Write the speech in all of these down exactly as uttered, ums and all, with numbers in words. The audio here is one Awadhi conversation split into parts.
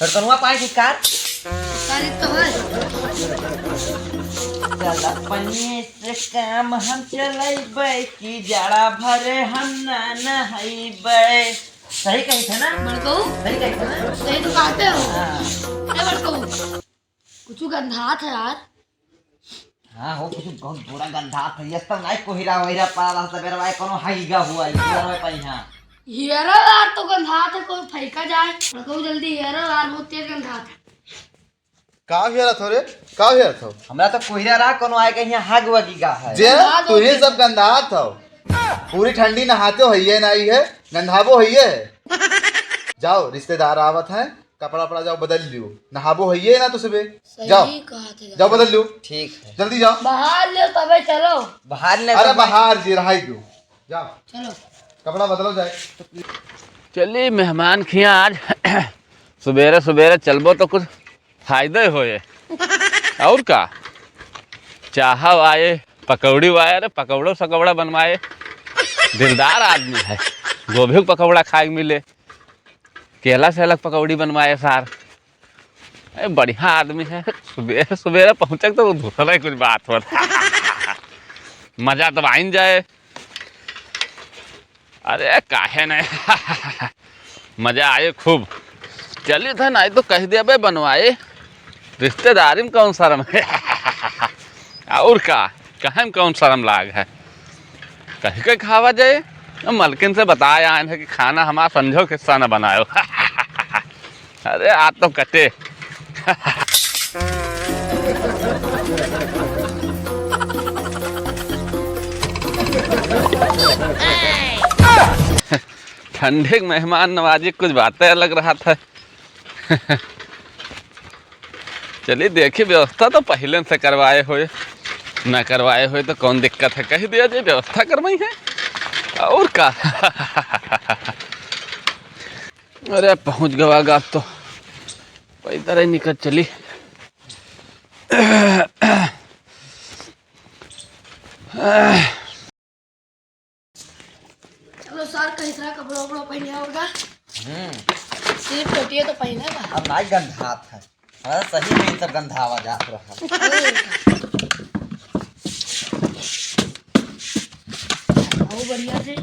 तोर कनुआ पाए की कार? कार तो है। चला पनिये से काम हम चलैबै कि जाड़ा भरे हम ना नहैबै। सही कही थे ना? बड़कऊ? सही कही थे ना? सही तो कहते हो। हाँ। अरे बड़कऊ, कुछ गंधात है यार। हाँ हो, कुछ बहुत बुरा गंधात है। ये सब नाई कोहिरा वहिरा पड़ा रहा, सबेरे भाई कोनो हाइगा हुआ, ये पूरा में पई हाँ। हेरो यार, तो गंधात है, कोई फेंका जाए। बड़कऊ जल्दी हेरो यार, बहुत तेज गंधात है। का हेरत हो रे? का हेरत हो? हमरा तो कोहिरा रहा, कोनो आए के यहाँ हाग वगी गा है। जे हाँ, तू ही दो सब गंधात हो। पूरी ठंडी नहाते हो, हइये नाई है, गंधाबो हइये है। जाओ, रिश्तेदार आवत हैं, कपड़ा वपड़ा जाओ बदल लियो, नहाबो हइये ना तो सुबह। सही जाओ, कहा थे। जाओ बदल लियो, ठीक है। जल्दी जाओ। बाहर ले तबे चलो। बाहर ले अरे तबे। बाहर जी रहाई दो, जाओ। चलो। कपड़ा बदलो जाए। चली मेहमान खिया आज सुबेरे सुबेरे चलबो तो कुछ फायदे होए। और का, चाह आए, पकौड़ी आए, अरे पकौड़ो सकौड़ा बनवाए। दिलदार आदमी है, गोभी के पकौड़ा खाए के मिले, केला से अलग पकौड़ी बनवाए सार। ए, बढ़िया आदमी है। सुबेरे सुबेरे पहुँचे तो दूसरा ही कुछ बात होता। मजा तो आइन जाए। अरे काहे नहीं। मजा आए खूब। चली था नहीं तो कह दिया बे बनवाए। रिश्तेदारी में कौन शर्म है? और का, कहे में कौन शर्म लाग है? कह के खावा जाए। अब मलकिन से बताया आए हैं कि खाना हमारा संझो किस्सा न बनायो। अरे आज तो कटे। ठंडे के मेहमान नवाजी कुछ बातें अलग रहा था। चलिए देखिए, व्यवस्था तो पहले से करवाए हुए, ना करवाए हुए तो कौन दिक्कत है, कह दिया जाए व्यवस्था करवाई है। और का। अरे पहुँच गवा गा अब तो, पैदल ही निकल चली। चलो सर, कहीं तरह कपड़ा उपड़ा पहने होगा। हम्म। सिर्फ टोटिए तो पहने बा। अब नाई गंधात है। हाँ, सही में तो गंधावा जात रहा। आओ बढ़िया से।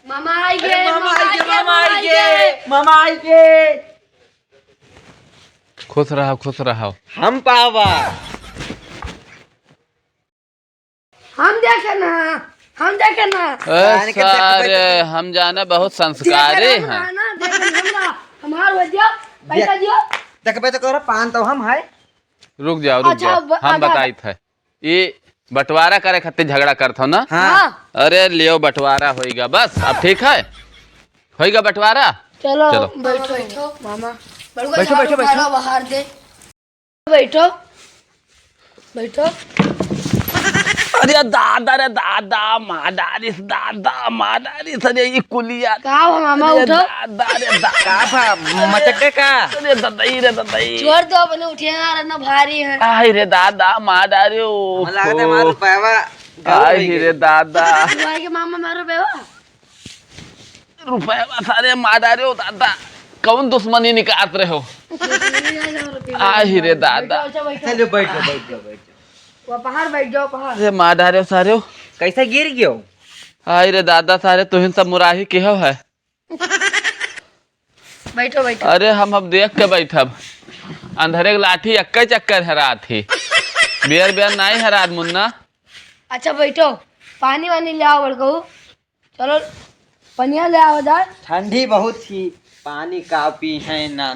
मामा आई अरे गए, मामा आई गए, मामा आई गए, मामा आई गए। खुश रहो, खुश रहो। हम पावा। हम देखे ना, हम देखे ना। ए, जाने के देख सारे, बैठ। हम जाने बहुत संस्कारी देखे ना, हैं। ना, देखे ना, हमरा, हमार हो दियो, पैसा देख, दियो। देखबे तो करो, पान तो हम है। रुक जाओ, रुक अच्छा, जाओ, ब-, हम आधा बताइत है। ये बंटवारा करे खातिर झगड़ा करत हो ना? हाँ। हाँ। अरे लियो बंटवारा होइगा बस, अब ठीक है? होइगा बंटवारा? चलो, चलो। बैठो, बैठो। मामा। बड़ुआ बैठो, झाड़ू बैठो, बैठो। फाड़ा बाहर दे। बैठो। बैठो। अरे दादा रे दादा, मार डारिस दादा, मार डारिस, अरे ई कुलिया। का हो मामा, अरे उठो। दादा रे दादा। का भा, मचके का? अरे ददई रे ददई। छोड़ दो, अपने उठिए ना, रत्ना भारी है। आई रे दादा, मार डारे ओ। मला लागत है, मार रुपयावा गलत आई होई रे गई। दादा। भाई के मामा मारो बेवा। रुपयावा सारे मार डारे ओ दादा। कौन दुश्मनी निकालत रहे हो? दुश्मनी नहीं है, रुपये आई रे दादा। बैठो, अच्छा, बैठो। चलो, बैठ जाओ, बैठ जाओ, बैठ जाओ। वो बाहर बैठ जाओ, बाहर। अरे मार डारे ओ सारे ओ। कैसे गिर गयो? आई रे दादा, सारे तुहिन सब मुराही के हो है। बैठो, बैठो। अरे हम अब देख के बैठब। अंधरे के लाठी एक्के चक्कर हरात ही। बेर बेर नाई हरात मुन्ना। अच्छा बैठो, पानी वानी ले आओ बड़कऊ। चलो पनिया ले आओ जा। ठंडी बहुत ही, पानी का पी है ना।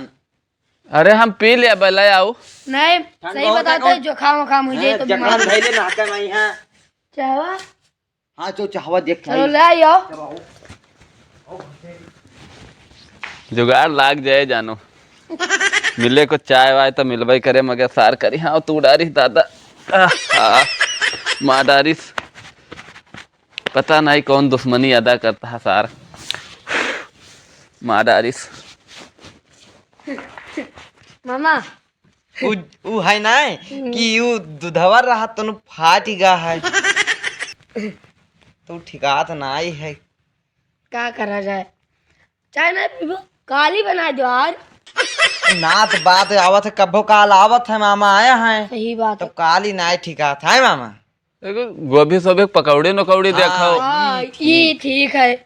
अरे हम पी ले, अब ले आओ। नहीं, ठंड सही बहुत है बताते कौन? जुकाम उकाम हो जाए हैं, तो जकड़न बीमार। धैले ना हकन आई हैं। चाहवा? हाँ, जो चाहवा देख चलो, भाई। ले आइयो। जुगाड़ लाग जाए जानो। मिले को चाय वाय तो मिलबे करे, मगर सार करी। हाँ, तू डारिस दादा। आह, आह, मार डारिस। पता नहीं कौन दुश्मनी अदा करता है सार। मार डारिस। मामा, उ, उ है ना हम्म। कि उ दुधवा रहा तनु फाट गा है। तू ठिकात नाई है। का करा जाए, चाय नाई पीबो, काली बनाइ दो यार। नात बात आवत है, कब्बो काल आवत है, मामा आया है। सही बात तो है। काली नाई ठिकात है मामा। एगो गोभी सोभी के पकौड़ी नकौड़ी हाँ, देखो। हाँ, ई ठीक है।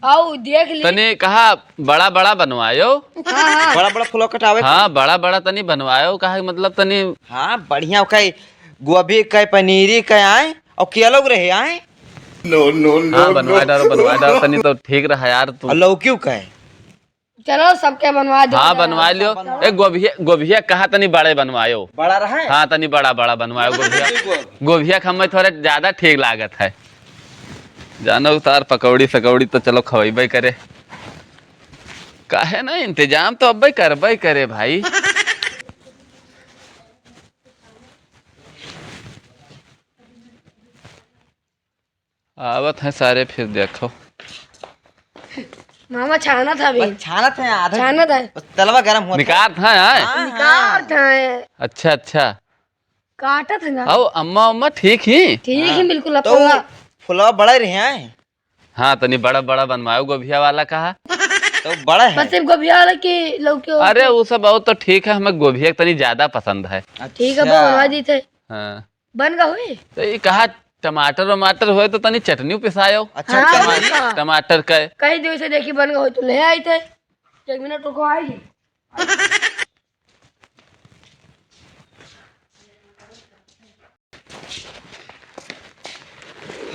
आओ, देख ली। तनी कहा बड़ा बड़ा बनवायो। हाँ, हाँ। बड़ा बड़ा फुलवा कटावे के। हाँ, बड़ा बड़ा तनी बनवायो, कहा मतलब तनी। हाँ, बढ़िया कई, गोभी कई, पनीरी कई आए, और किया लोग रहे आए। No, no, no, हाँ, बनवा no। डालो, बनवा डालो, तनी तो ठीक रहा यार तू। और लौकी कई? चलो, सबके बनवा दो। हाँ, बनवा लियो। ए, गोभिया, गोभिया कहा तनी बड़े बनवायो। बड़ा रहा है? हाँ, तनी बड़ा, बड़ा बनवायो गोभिया। गोभिया के हमें थोड़े ज्यादा ठीक लागत है। जानो उतार पकौड़ी सकौड़ी तो चलो खवैबे करे। काहे ना, इंतजाम तो अब्बे करबे करे भाई। आवत है सारे, फिर देखो। मामा छानत है अभी। बस छानत है, आधा छानत है। बस तलवा गरम होत है। निकालत है, हाँ? हाँ, निकालत हाँ। है। अच्छा, अच्छा। काटत है ना। आओ, अम्मा, अम्मा ठीक ही? ठीक ही, हाँ। बिल्कुल, तो फुलवा। फुलवा बड़ा रहे हैं। हाँ, तनी बड़ा, बड़ा बनवाओ गोभिया वाला कहा। तो बड़ा है। बस सिर्फ गोभिया वाला की लौकी हो अरे, तो। वो सब और तो ठीक है, हमें गोभिया तनी ज्यादा पसंद है। ठीक है, अच्छा। बनवा दी थे। हाँ। बन गा होई? तो ये कहा टमाटर वमाटर होए तो तनी चटनी पिसायो। अच्छा, हाँ, टमाटर, हाँ। टमाटर का। कही दियो से देखी बन गा होई तो ले आई थे। एक मिनट रुको, आई।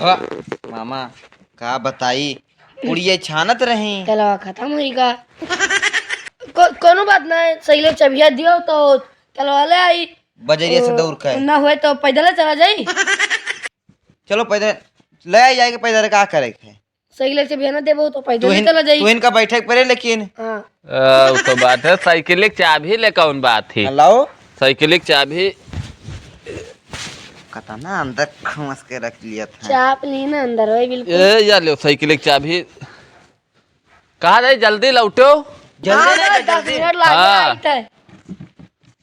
हाँ, मामा, का बताई, पुड़िया छानत रही। तलवा खत्म होई का? को-, कोनो बात ना है, सही ले चबिया दियो तो तलवा ले आई। बजरिया से ओ, दौड़ के। ना होए तो पैदल चला जाई। चलो पैदल ले आई जाएके, पैदल का करे के है? साइकिल के चाबी ना देबो तो पैदल ही चला जाई। तू इनका बैठे के पड़े लेकिन। हाँ। आ, वो तो बात है, साइकिल के चाबी ले कौन बात थी? लाओ। साइकिल के चाबी। कतना अंदर घुस के रख लिया था। चाप ली ना अंदर, वही बिल्कुल। ए, या लो साइकिल के चाबी। कहाँ जाई, जल्दी लौटो। जल्दी हाँ, नहीं, बस दस जल्दी। मिनट लागे हाँ। आई थे।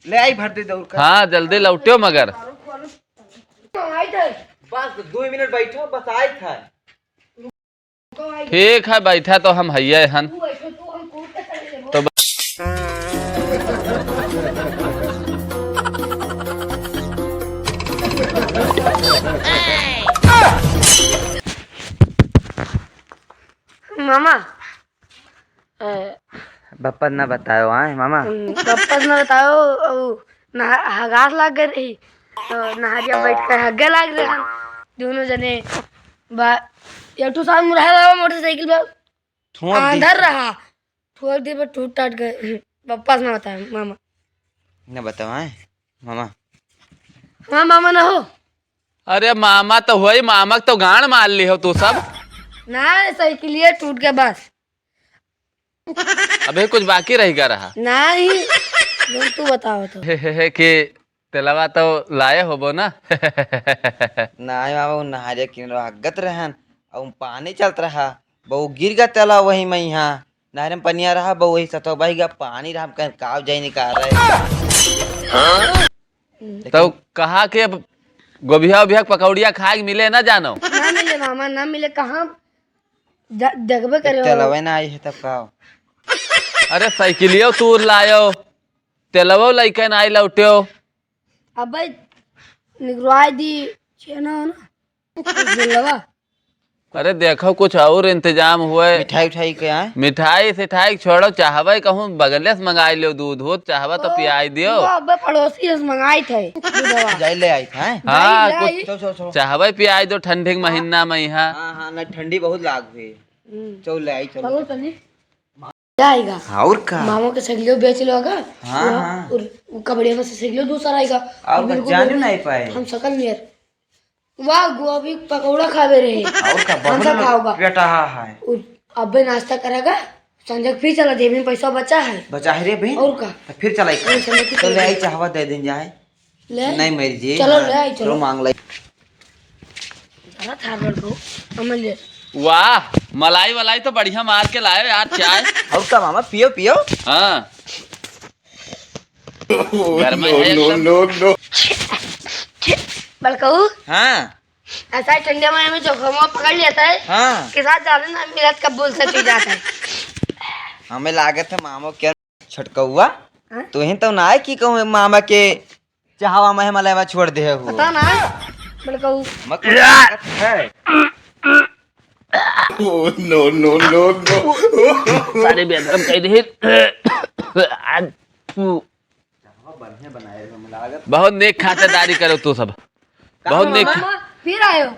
ले आई भर दे दौड़ कर। हाँ, जल्दी लौटो मगर। आई थे। बस दो मिनट बैठो, बस आई थे। ठीक है, बैठा तो हम हइये हन। तो ब- मामा, अ, बप्पा ना बतायो, आए मामा? हम्म, बप्पा ना बतायो, अउ नहा-, हगास लाग गए रही, तो नहरिया बैठ के हग्गे लाग रहे हैं दोनों जने। बा-, एक ठो साथ मुरहा रहा मोटरसाइकिल पे, ठोक दी। आंधर रहा, ठोक दी पे टूट टाट गए। बप्पा ना बतायो, मामा। ना बतायो, आए मामा? हाँ, मामा ना हो। अरे मामा तो होई, मामा के तो गांड मार ली हो तू सब। ना, साइकिलिया टूट गया बस। अबे कुछ बाकी रह गया रहा? नहीं, जौन तू बताओ तो। हे, हे, हे, कि तेलवा तो लाए होबो ना? नहीं मामा, वो नहरिया किनारे हगत रहन, और पानी चलत रहा, बहु गिर गया तेलवा वही में यहाँ। नहरे में पनिया रहा, बहु वही सतवा बह गया, पानी रहा, हम कहें काव जाई निकाल रहे। तो कहा कि अब गोभिया उभिया के पकौड़िया खाए के मिले ना जानो? ना मिले मामा, ना मिले, कहाँ ज-, देखबे करे हो। तेलवे ना आई है तब का? अरे साइकिलियो तू लायो, तेलवो लइके ना आई लौट्यो। अबे निकलवाई दी छेना हो ना, तेलवा। अरे देखो, कुछ और इंतजाम हुए। मिठाई उठाई के आए? मिठाई सिठाई छोड़ो, चाहवे कहूँ बगले से मंगाई लो दूध हो, चाहवा तो ओ, पियाई दियो। वो अबे पड़ोसी से मंगाई थे दूधवा। जाई ले आई था, हैं? हाँ, जाई ले कुछ आई। चलो, चलो, चलो। चाहवे पियाई दो ठंडी के महीना में यहाँ। हाँ, हाँ, ना ठंडी बहुत लाग हुई। हम्म। चलो ले आई, चलो। चलो, चली। आएगा। और का? मामा के सगलियो बेच लो का? हाँ, वो, हाँ। और वो कबड़िया में से सगलियो दूसरा आएगा। और और का, बिल्कुल जाने बिल्कुल नहीं पाए। हम सकल नियर। वाह, गोभी के पकौड़ा खावे रहे। और का, हम बहुत सब लोग खाओगा। पेट आहा है। उ-, अबे नाश्ता करेगा, संजय फिर चला जेबी में पैसा बचा है। बचा है रे बहन। और का? तो फिर चला एक। नहीं, संजय फिर तो ले चला। आई, चाहवा दे दिन जाए। ले। नहीं मेरी जी। चलो, हाँ, ले आई, चलो। चलो मांग ले। चला थार लड़को, हमें ले। वाह, मलाई वलाई तो बढ़िया मार के लाए यार, चाय। और का मामा, पियो, पियो। हाँ। घर में है एकदम। No, no, no। बड़कऊ। हाँ। ऐसा ही ठंडे में हमें जोखमवा पकड़ लेता है। हाँ। के साथ जाने ना मिलत कब बोल सके जाता है। हमें लागत है मामो के छोटकौआ, हाँ? तू ही तो ना है कि कहूँ मामा के चाहवा में मलैवा छोड़ दे हो। पता ना, बड़कऊ। मत है। Oh, no, no, no, no। सारे बेधरम कह दे। आज तू बहुत नेक खातेदारी करो तू सब। बहुत नेक, मामा, फिर आयो।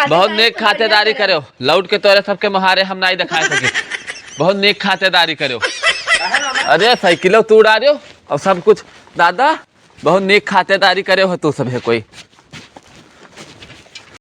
बहुत नेक खातेदारी करो। लौट के तोरे सबके मोहारे हम नाई दिखाए सके। बहुत नेक खातेदारी करो। अरे साइकिलो तू उड़ा रहे हो और सब कुछ। दादा, बहुत नेक खातेदारी करे हो तू सब है कोई।